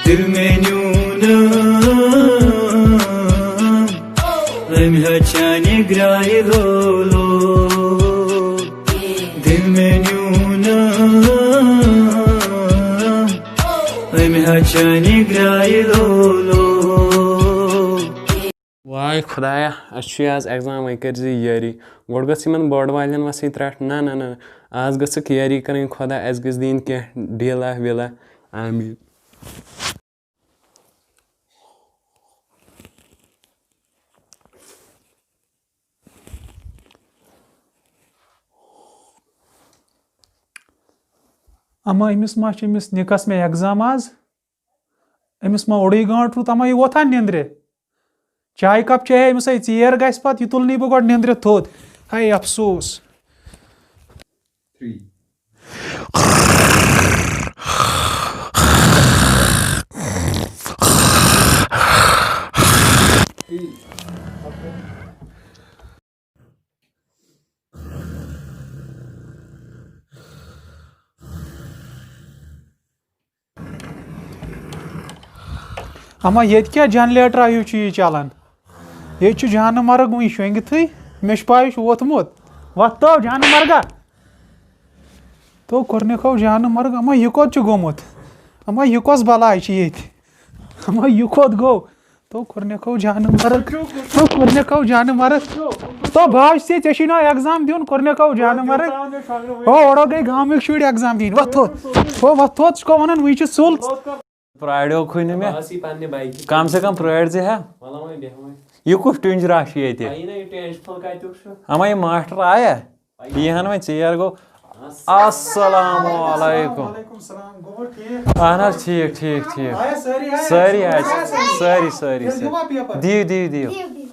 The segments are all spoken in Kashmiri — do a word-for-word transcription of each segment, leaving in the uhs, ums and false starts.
دل مےٚ نیوٗ نہٕ أمۍ ہا چانہِ گرٛایہِ لولو۔ دل مےٚ نیوٗ نہٕ أمۍ ہا چانہِ گرٛایہِ لولو۔ واے خۄدایا، اَسہِ چھُے آز ایگزام، وۄنۍ کٔرۍ زِ یٲری۔ گۄڈٕ گٔژھ یِمن بوڈ والٮ۪ن وۄنۍ سۭتۍ رَٹھ۔ نہ، نہ، نہ، نہ۔ آز گٔژھکھ یٲری کَرٕنۍ، خۄدا اَسہِ گٔژھ دِنۍ کینٛہہ ڈیٖلا ویٖلا۔ آمیٖن۔ اما أمِس ما چھِ أمِس نِکَس مےٚ ایگزام آز؟ أمِس ما اوٚڑُے گٲنٛٹھ روٗد، اما یہِ ووتھا نیٚنٛدرِ؟ چایہِ کپ چیٚیے أمِس ہے ژیر گژھِ پتہٕ، یہِ تُلنٕے بہٕ گۄڈٕ نیٚنٛدرِ تھوٚد۔ ہے افسوس۔ اما ییٚتہِ کیٛاہ جنریٹرا ہیوٗ چھُ یہِ چلان؟ ییٚتہِ چھُ جانہٕ مرگ وُنہِ شۄنٛگِتھٕے، مےٚ چھُ پَے یہِ چھُ ووٚتھمُت۔ وۄتھ تو جانہٕ مرگا۔ تو کوٚرنکھو جانہٕ مرگ، اما یہِ کوٚت چھُ گوٚمُت؟ اما یہِ کۄس بلاے چھِ ییٚتہِ؟ اما یہِ کوٚت گوٚو؟ تو کوٚرنکھو جانہٕ مرگ، تو کوٚرنکھو جانہٕ مرگ۔ تو باش ژےٚ، ژےٚ چھُے نا ایگزام دیُن، کوٚرنکھو جانہٕ مرگ۔ ہو، اورو گٔے گامٕکۍ شُرۍ ایگزام دِنۍ۔ وۄتھ تھوٚد۔ ہو، وۄتھ تھوٚد، ژٕ کیٛاہ وَنان، وٕنہِ چھُ سُل۔ پرٛاریوکھٕے نہٕ مےٚ۔ بہٕ آسہٕ یہِ پننہِ بایکہِ کم سے کم پرٛٲرۍ زِ ہا۔ وَلہٕ وۄنۍ بیٚہہ وۄنۍ۔ یہِ کُس ٹُنجرا چھُ ییٚتہِ؟ پَیی نہ یہِ ٹینشن پھوٚل کَتیُک چھُ۔ اما یہِ ماسٹر آیا؟ یہِ ہن وۄنۍ ژیر گوٚو۔ السلام علیکم۔ وعلیکم السلام۔ گوٚو ٹھیٖک؟ اہن حظ، ٹھیٖک، ٹھیٖک، ٹھیٖک۔ آیا سٲری آیا؟ سٲری آیا؟ آیا سٲری؟ سٲری، سٲری، تیٚلہِ سٲری۔ دِمو پیپر؟ دِیِو، دِیِو، دِیِو۔ دِیِو، دِیِو۔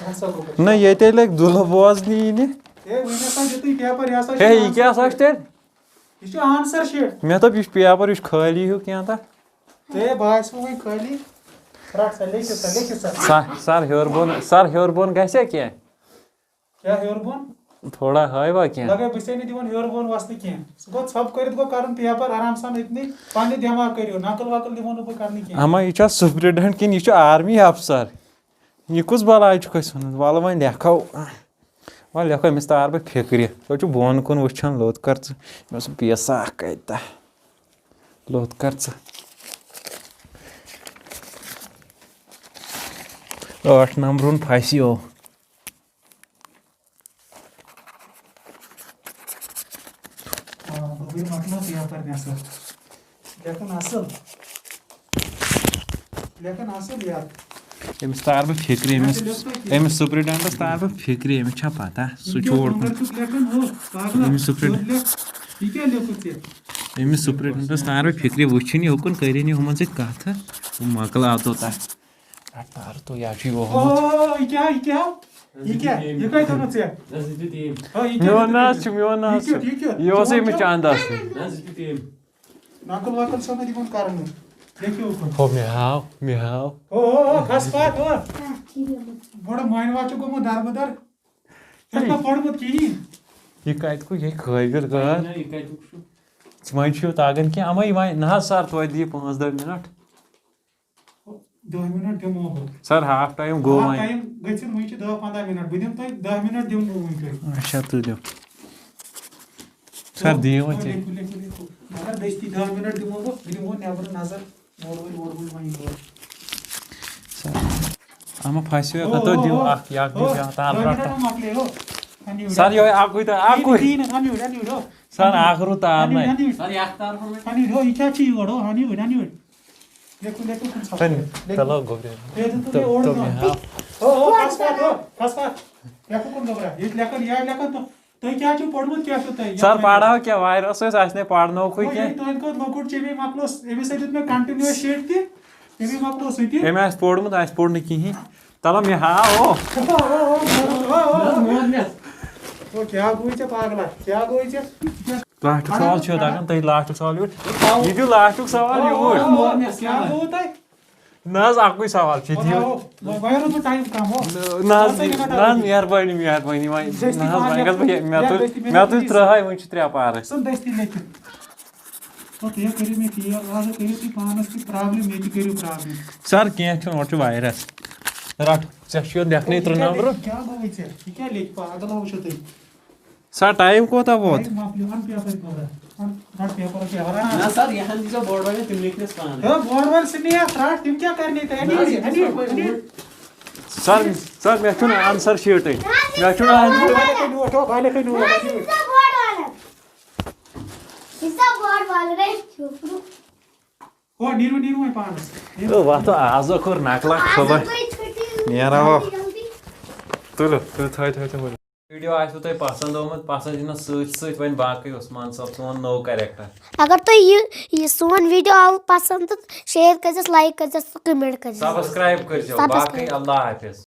اہن سا گوٚبُر۔ نہ، ییٚتے لٔگۍ دُلہٕ بوزنہِ یِنہِ۔ ہے، وۄنۍ ہسا دیُتُے پیپر، یہِ ہسا چھُ ہے، یہِ آنسر کیٛاہ سا چھُ شیٖٹ۔ تیٚلہِ؟ یہِ چھُ آنسر شیٖٹ۔ مےٚ دوٚپ، یہِ چھُ پیپر، یہِ چھُ خٲلی ہیوٗ کینٛہہ تہٕ۔ ہے، باسہِ وۄنۍ خٲلی۔ رَٹ سا، لیکھِو سا، لیکھِو سا۔ سر، سر، ہیوٚر بۄن، سر، ہیوٚر بۄن گژھِ کینٛہہ؟ کیٛاہ ہیوٚر بۄن؟ تھوڑا ہٲیوا کینٛہہ؟ لگے بہٕ چھسے نہٕ دِوان ہیوٚر بۄن وَسنہٕ کینٛہہ۔ سُہ گوٚو ژھۄپہٕ کٔرِتھ گوٚو کَرُن پیپر آرام سان أتنٕے۔ پننہِ دٮ۪ماغ کٔرِو، نقل وقل دِمو نہٕ بہٕ کَرنہٕ کینٛہہ۔ اما، یہِ چھا سپرنٹنڈنٹ کِنہٕ یہِ چھُ آرمی افسر؟ یہِ کُس بلاے چھُکھ اَسہِ وَنان؟ وَلہٕ وۄنۍ لیکھو، وۄنۍ لیکھو أمِس تار بہٕ فِکرِ۔ ژٕ چھُکھ بۄن کُن وٕچھان، لوٚت کر ژٕ۔ مےٚ اوس پیٖسا اکھ اَتہِ تہٕ لوٚت کر ژٕ۔ ٲٹھ نمبرُن پھسیو۔ آ، بہٕ مۄکلاو پیپر نٮ۪صٕف۔ لیکھُن اصٕل۔ لیکھُن اصٕل یتھ۔ أمِس تار بہٕ فِکرِ، أمِس، اچھا، لیکھ تُہۍ کینٛہہ۔ أمِس سپرنٹنڈنٹس تار بہٕ فِکرِ، أمِس چھا پتہ؟ سُہ یہِ چھُ کیٛاہ اوڑ کُن۔ کۄنٛگَر چھُکھ لیکھان ہُہ؟ پاگلا، أمِس سپرنٹ-، یوٚت لیکھ۔ یہِ کیٛاہ لیوٚکھُتھ ژےٚ؟ أمِس سپرنٹنڈنٹس تار بہٕ فِکرِ، وٕچھِنۍ یہِ ہُکُن، کٔرِنۍ یہِ ہُمن سۭتۍ کتھ۔ بہٕ مۄکلاو توٚتام۔ رٹ تارٕ تو، یا چھُ یہِ ووٚہمُت۔ او، یہِ کیٛاہ، یہِ کیٛاہ؟ یہِ کیٛاہ؟ یہِ کَتہِ اوٚنُتھ ژےٚ؟ نہ، ژٕ تہِ دِیِم۔ ہا، یہِ کیٛاہ میون نہ حظ چھُ، میون نہ حظ چھُ۔ یہِ کیُتھ، یہِ کیُتھ؟ یہِ اوسُے أمِس چانٛدَس۔ نہ، ژٕ تہِ دِیِم۔ نقل وقل چھَنہٕ یِمَن کَرنٕے۔ لیکھِو اُکُن۔ ہو، مےٚ ہاو، مےٚ ہاو۔ ہو، ہو، ہو، کھس پَتھ، ہو۔ بڑٕ مۄہنِوَس چھُ گوٚمُت دَربٕدَر۔ یہِ چھُنہٕ پوٚرمُت کِہیٖنۍ۔ یہِ کَتہِ کُے، یہِ قٲبِل کار۔ نہ، یہِ کَتیُک چھُ؟ وۄنۍ چھُ یوٗت تَگان کینٛہہ۔ اَما یہِ وۄنۍ، نہ حظ سَر، توتہِ دِیِو پانٛژھ دَہ مِنَٹ۔ دَہ مِنَٹ دِمو بہٕ۔ سَر، ہاف ٹایم گوٚو ہاف وۄنۍ۔ ٹایم گٔژھِنۍ، وٕنہِ چھِ دَہ پنٛداہ مِنَٹ۔ بہٕ دِمہٕ تۄہہِ دَہ مِنَٹ دِمہٕ بہٕ وٕنہِ تۄہہِ۔ اچھا، تُلِو۔ سَر، دِیِو وۄنۍ تُہۍ۔ لیکھِو، لیکھِو، لیکھِو۔ مگر دٔستی دَہ مِنَٹ دِمو بہٕ، بہٕ دِمو نٮ۪برٕ نظر، اورٕ وۄنۍ، اورٕ وۄنۍ، وۄنۍ یورٕ۔ سَر، اَما پھَسہِ ہو، او، ہَتو او، دِیِو او، اَکھ، یہِ اَکھ او، دِیِو، اَتھ دَہ مِنَٹ اَکھ۔ مۄکلے، او۔ اَنہِ یورٕ۔ سَر، یِہوٚے اَکُے تہٕ اَنہِ، اَکُے۔ اَنہِ یورٕ، اَنہِ یورٕ، او۔ سَر، اَنہِ یورٕ۔ اَکھ روٗد تار اَنہِ یورٕ، نَے۔ اَنہِ یورٕ۔ سَر، یہِ اَکھ تار ہُہ مےٚ۔ اَنہِ یورٕ، او، یہِ کیٛاہ چھِ یورٕ، او، اَنہِ یورٕ، اَنہِ یورٕ۔ لیکھو، لیکھو کُنہِ ساتہٕ۔ سَر، لیکھو۔ چلو، گوٚبریا۔ بیٚیہِ دیُت تو مےٚ تو، اورٕ تو کانٛہہ۔ مےٚ ہاو۔ ہو، ہو، کھس پَتھ، ہو، کھس پَتھ۔ لیکھو کُن گوٚبریا۔ ییٚتہِ لیکھن، یہِ لیکھن تو۔ تُہۍ کیٛاہ چھُو پوٚرمُت، کیٛاہ چھُو تۄہہِ؟ سَر، پَرناو کیٛاہ؟ وایرَس ٲسۍ، اَسہِ نے پَرنووکھٕے ہو، کینٛہہ۔ ییٚلہِ تُہٕنٛدِ کھۄتہٕ لۄکُٹ چھُ، أمۍ مۄکلوو، أمِس سۭتۍ دیُت مےٚ continuous شیٚٹھ تہِ، أمۍ مۄکلوو سُہ تہِ۔ أمۍ آسہِ پوٚرمُت، آسہِ پوٚرمُت نہٕ کِہیٖنۍ۔ تَلہٕ مےٚ ہاو۔ ہو، ہو، ہو، ہو، ہو۔ نہ، مون مےٚ۔ ہو، کیٛاہ گوٚوُے ژےٚ پاگلا؟ کیٛاہ گوٚوُے ژےٚ؟ لاسٹُک سوال چھُ دَگان تۄہہِ، لاسٹُک سوال یوٗرۍ۔ یہِ دِیِو لاسٹُک سوال یوٗرۍ۔ کیٛاہ گوٚو تۄہہِ؟ نہ حظ، اَکُے سوال چھُ، دِیِو۔ وۄنۍ روٗد نہٕ ٹایم کم، ہو۔ نہ حظ، نہ حظ، مہربٲنی، مہربٲنی، وۄنۍ، دٔستی نہ حظ، پہن وۄنۍ گژھٕ بہٕ یہِ، مےٚ تُلۍ، مےٚ تُلۍ ترٛہَے، وۄنۍ چھِ ترٛےٚ پارٕ۔ ژٕ دٔستی لیکھِتھ۔ تو تُہۍ کٔرِو مےٚ فیل، آز کٔرِو تُہۍ پانَس تہِ پرٛابلِم، مےٚ تہِ کٔرِو پرٛابلِم۔ سَر، کینٛہہ چھُنہٕ، اورٕ چھُ وایرَس۔ رَٹ، ژےٚ چھُ یَتھ لیکھنٕے ترٛےٚ نمبر۔ کیٛاہ گوٚوُے ژےٚ؟ یہِ کیٛاہ لیکھِ؟ پاگل ہو چھُ تُہۍ۔ سَر، ٹایم کوٗتاہ ووت؟ ٹایم مۄکلیو، اَن پیپَر خبر۔ اَن، رَٹ پیپَر کیٛاہ وَران؟ نہ سَر، یہِ ہَن دیٖزیو بورڈ وٲلِس، تِم لیکھنَس پانَے۔ ہے، بورڈ وٲلۍ سٕنٛدِ یَتھ رَٹ، تِم کیٛاہ کَرنہِ تَتہِ؟ اَن یہِ، اَن یہِ، اَن یہِ۔ سَر، سَر، مےٚ چھُنہٕ آنسَر شیٖٹٕے۔ مےٚ چھُنہٕ آنسَر۔ بہٕ لیکھَے نوٹ، ہو، بہٕ لیکھَے نوٹ، اَن یہِ۔ ہو، نیٖرِو، نیٖرِو وۄنۍ پانَس۔ نیٖرِو۔ او، وَتھ آز کوٚر نقلہ کھُلہٕ۔ نیرا وۄنۍ۔ تُلِو، تُلِو، تھٲیِو، تھٲیِو، تھٲیِو۔ ویٖڈیو آسِوٕ تۄہہِ پسنٛد آمُت، پسنٛد یِنَس سۭتۍ سۭتۍ وۄنۍ باقٕے عثمان صٲب سون نوٚو کریکٹر۔ اگر تۄہہِ یہِ، یہِ سون ویٖڈیو آو پسنٛد تہٕ شیئر کٔرۍزٮ۪س، لایک کٔرۍزٮ۪س تہٕ کمنٹ کٔرۍزٮ۪س۔ سبسکرائب کٔرۍزیو۔ سبسکرائب۔ باقٕے اللہ حافظ۔